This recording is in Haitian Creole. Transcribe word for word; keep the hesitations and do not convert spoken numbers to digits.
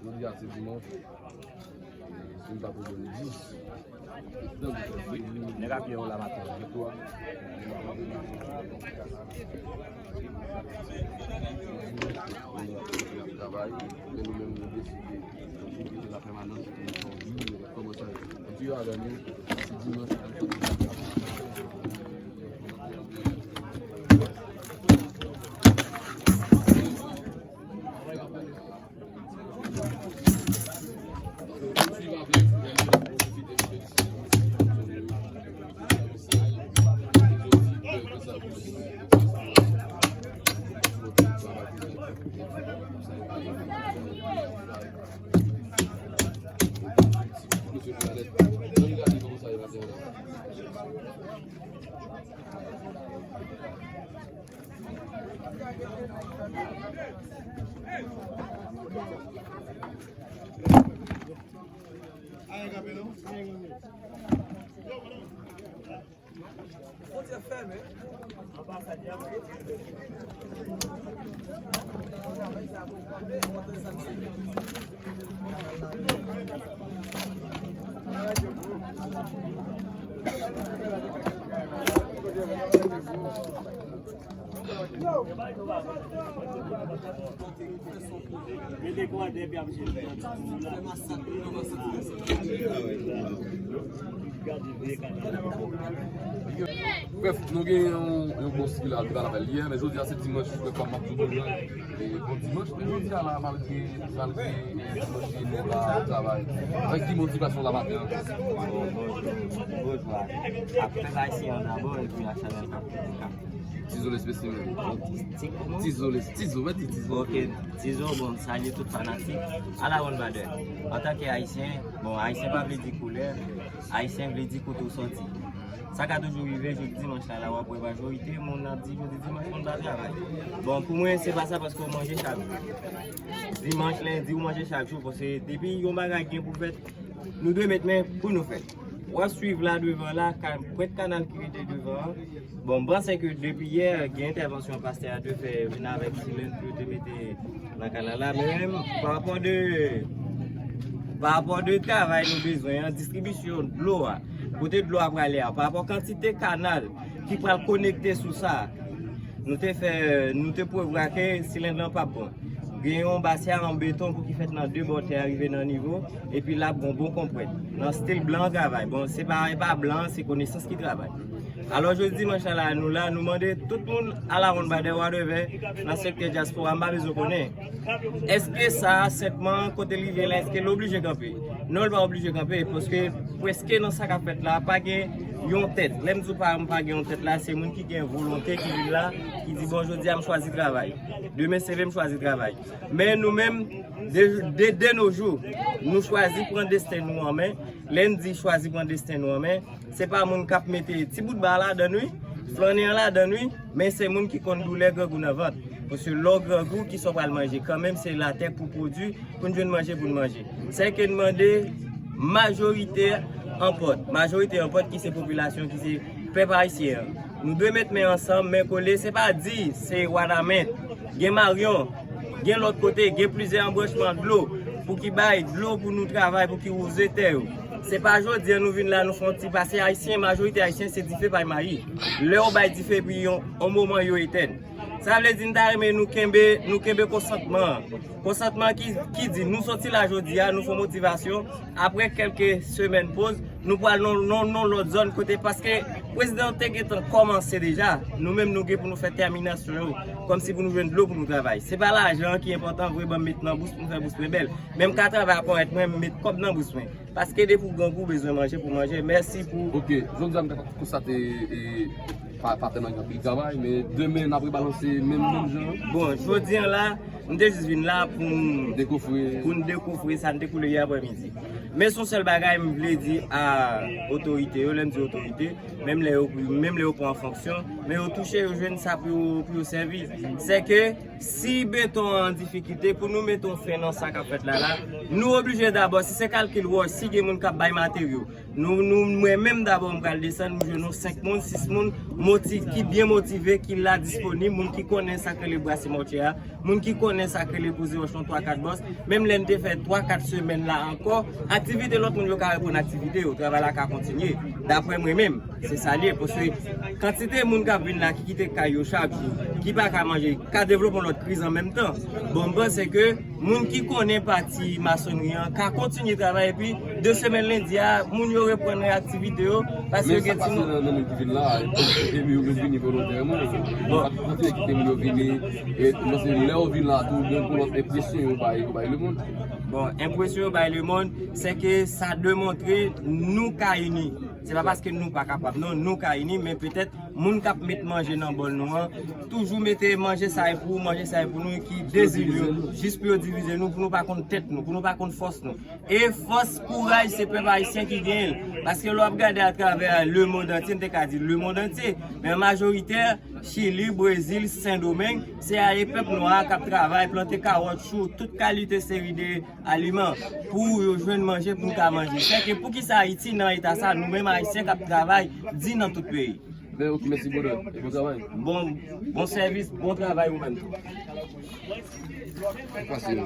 Jodi a se dimanch. Si m ta pou jwenn dis, nèg ap fè yon lamatè. Travay, men nou menm nou deside, nou kite la pèmanans, nou fè yon jou, nou kòmanse yon ti yo avè nou, ti dimanch. Brèf, nou gen yon, yon bon sikilè al travay yè, men jodi a se dimanch, frè pa m, m ap di w bonjou. E bon dimanch, men jodi a la, malgre, malgre, e, dimanch, e, nou la, nou travay. Avèk ki motivasyon la maten an? Bon, bonjou. Bonjou a, a pèp ayisyen an dabò, epi a chanèl k ap, k ap Tizo lespesimen. Ti kòman? Tizo les, Tizo, mwen di Tizo. Ok, Tizo, bon, salye tout fanatik. Alawonnbadè. Antanke ayisyen, bon, ayisyen pa vle di koulè, ayisyen vle di kote w sòti. Sa ka toujou rive, jodi dimanch la, la w ap wè majorite moun ap di jodi dimanch moun pa travay. Bon, pou mwen, se pa sa paske w manje chak jou. Dimanch, lendi, w manje chak jou, paske depi yon bagay gen pou fèt, nou dwe met men pou nou fè. W ap swiv la devan la, ka-, pwent kanal ki rete devan an. Bon, m panse ke depi yè, gen entèvansyon pastè a te fè vin avèk silenn pou yo te mete nan kanal la. Men menm, pa rapò de, pa rapò de travay nou bezwen an, distribisyon dlo a, kote dlo a prale a, pa rapò kantite kanal ki pral konekte sou sa, nou te fè, nou te prevwa ke silenn lan p ap bon. Gen yon basya an beton pou ki fèt nan de bò tè a rive nan nivo, epi l ap gon bon konpwèt. Nan stil blan travay. Bon, se pa, e pa blan, se konesans ki travay. Alò, jodi dimanch la, la, nou la, nou mande tout moun alawonnbadè wadèvè nan sektè dyaspora, m pa bezwen konnen. Èske sa a, senpman, kote l rive la, èske l oblije kanpe? Non, l pa oblije kanpe, paske prèske nan sa k ap fèt la, pa gen yon tèt. Lè m di w pa, m pa gen yon tèt la, se moun ki gen volonte, ki vin la, ki di, "Bon, jodi a, m chwazi travay. Demen se vre, m chwazi travay." Men nou menm, de, de, de nos jours, nou chwazi pran desten nou an men. Lè n di chwazi pran desten nou an men, se pa moun k ap mete ti bout ba ladan n, wi, flannen an ladan n, wi, men se moun ki konn doulè grangou nan vant. Paske lè w grangou, kisa w pral manje? Kanmenm, se latè k pou pwodui pou n jwenn manje pou n manje. Sa ke n mande, majorite an pòt. Majorite an pòt ki se popilasyon, ki se pèp ayisyen an. Nou dwe met men ansanm, men kole, se pa di, se Wanament. Gen Maryon, gen lòt kote, gen plizyè anbranchman dlo pou ki bay dlo pou nou travay, pou ki wouze tè yo. Se pa jodi a nou vin la, nou fè yon ti pase ayisyen, majorite ayisyen se dife pay mayi. Lè yo bay dife, epi yon, yon moman yo etèn. Sa vle di, n ta renmen nou kenbe, nou kenbe konsantman an. Konsantman ki, ki di, nou soti la jodi a, nou fè motivasyon. Apre kèlke semèn poz, nou pral nan, nan, nan lòt zòn kote, paske prezidan te gentan kòmanse deja. Nou menm, nou gen pou nou fè tèminasyon yo, kòmsi pou nou jwenn dlo pou nou travay. Se pa lajan an ki enpòtan, vre, ban m met nan bous pou m fè bous mwen bèl. Men m ka travay a ponyèt mwen, m met kòb nan bous mwen. Paske depi w grangou, w bezwen manje pou manje. Mèsi pou... Ok, jodi a m ka konstate, e, pa, pa tèlman gen anpil travay, men demen n ap rebalanse menm, menm jan. Bon, jodi a la, m te jis vin la pou m dekofre, pou n dekofre sa n te koule yè aprèmidi. Men se yon sèl bagay m vle di a otorite yo, lè m di otorite, menm lè yo, menm lè yo pa an fonksyon, men yo touche, yo jwenn sa pou yo, pou yo sèvi. Se ke si beton an difikilte, pou nou mete yon fen nan sa k ap fèt la la, nou oblije dabò, si se kalkil wòch, si gen moun k ap bay materyo, nou, nou, mwen menm dabò, m pral desann, m jwenn yon senk moun, sis moun, moti-, ki byen motive, ki la disponib, moun ki konnen sa k rele brase mòtye a, moun ki konnen sa k rele poze wòch nan twa kat bòs, menm lè n te fè twa kat semèn la ankò, aktivite lòt moun yo ka reprann aktivite yo, travay la ka kontinye, daprè mwen menm, se sa l ye, paske kantite moun k ap vin la ki kite kay yo chak jou, ki pa ka manje, ka devlope yon lòt kriz an menm tan. Bon, m panse ke moun ki konnen pati masonri an ka kontinye travay, epi de semèn lendi a, moun yo reprann aktivite yo, paske men sa gen pase timoun nan, nan moun ki vin la, epi yo menm vini volontèman, yo pa t prefere kite moun yo vini, e, paske lè yo vin la tou, gen yon lòt enpresyon yo bay, yo bay lemonn. Bon, enpresyon yo bay lemonn, se ke sa demontre nou ka ini. Se pa paske nou pa kapab, non, nou ka ini, men petèt moun k ap met manje nan bòl nou an, toujou mete manje sa e pou ou, manje sa e pou nou, ki dezi yo, jis pou yo divize nou, pou nou pa konn tèt nou, pou nou pa konn fòs nou. E fòs, kouraj, se pèp ayisyen ki genyen l. Paske lè w ap gade atravè lemonn antye, m te ka di lemonn antye, men an majoritè, Chili, Brezil, Sendomeng, se a e pèp nwa a k ap travay, plante kawòt, chou, tout kalite seri de aliman pou yo jwenn manje, pou nou ka manje. Sèke poukisa Ayiti nan eta sa, nou menm Ayisyen k ap travay di nan tout peyi? Ben, ok, mèsi, brother. E bon travay. Bon, bon sèvis, bon travay ou menm tou. Fasil.